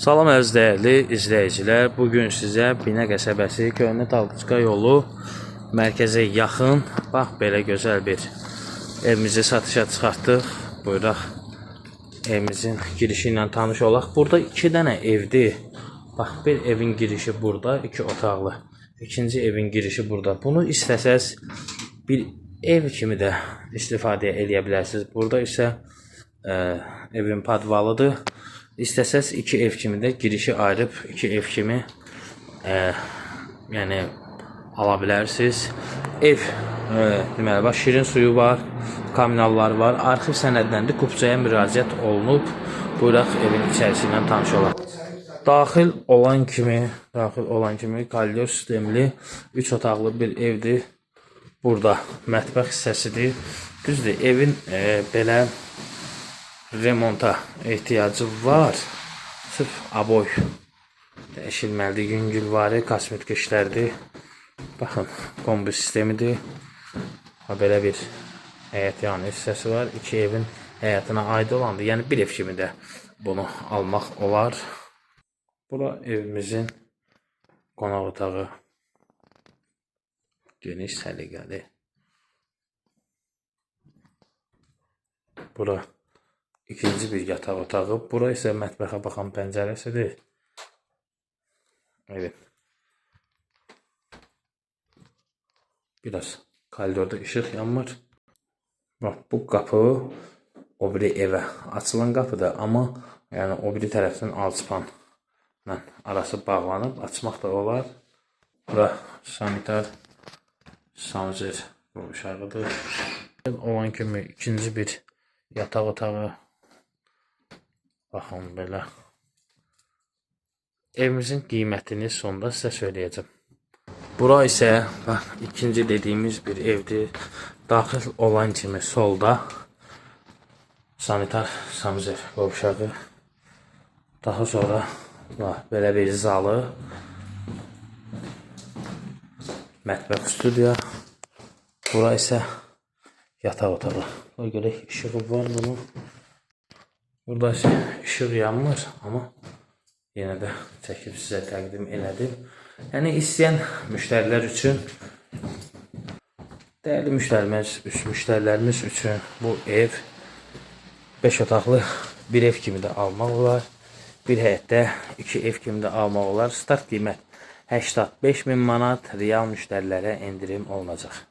Salam əziz dəyərli izləyicilər. Bu gün sizə Binə qəsəbəsi Köhnə Talqıçka yolu mərkəzə yaxın bax belə gözəl bir evimizi satışa çıxartdıq. Buyuraq evimizin girişi ilə tanış olaq. Burada 2 dənə evdir. Bax bir evin girişi burada, 2 otaqlı. İkinci evin girişi burada. Bunu istəsəz bir ev kimi də istifadə eləyə bilərsiniz. Burada isə evin podvalıdır. İstəsəz 2 ev kimi də girişi ayırıb 2 ev kimi yəni ala bilərsiniz. Ev deməli bax şirin suyu var, kommunalları var. Arxiv sənədləndir. Kupçaya müraciət olunub. Buyuraq evin içərisi ilə tanış olaq. Daxil olan kimi koridor sistemli 3 otaqlı bir evdir. Burada mətbəx hissəsidir. Düzdür, evin belə remonta ehtiyacı var. Sırf aboy dəyişilməlidir. Yüngülvari kosmetik işlərdir. Baxın, kombi sistemidir. Ha, belə bir həyət yanı hissəsi var. 2 evin həyətinə aid olandır. Yəni bir ev kimi də bunu almaq olar. Bura evimizin qonaq otağı. Geniş, səliqəli. Bura ikinci bir yataq otağı. Bura isə mətbəxə baxan pəncərəsidir. Evet. Biraz koridorda işıq yanmır. Bax, bu qapı o biri evə açılan qapıdır, amma yəni o biri tərəfdən alçıpanla arası bağlanıb, açmaq da olar. Bura sanitar sanuzer qovşağıdır. Olan kimi ikinci bir yataq otağı. Baxın belə. Evimizin qiymətini sonda sizə söyləyəcəm. Bura isə bax, ikinci dediyimiz bir evdir. Daxil olan kimi solda sanitar sanuzer qovşağı. Daha sonra bax, belə bir zalı, mətbəx studiya. Bura isə yataq otağı. Buna görə işığı var bunun. Burada isə işıq yanmır, amma yenə də çəkib sizə təqdim elədim. Yəni istəyən müştərilər üçün, dəyərli müştərilərimiz üçün bu ev 5 otaqlı bir ev kimi də almaq olar. Bir həyətdə 2 ev kimi də almaq olar. Start qiymət 85 min manat, real müştərilərə endirim olunacaq.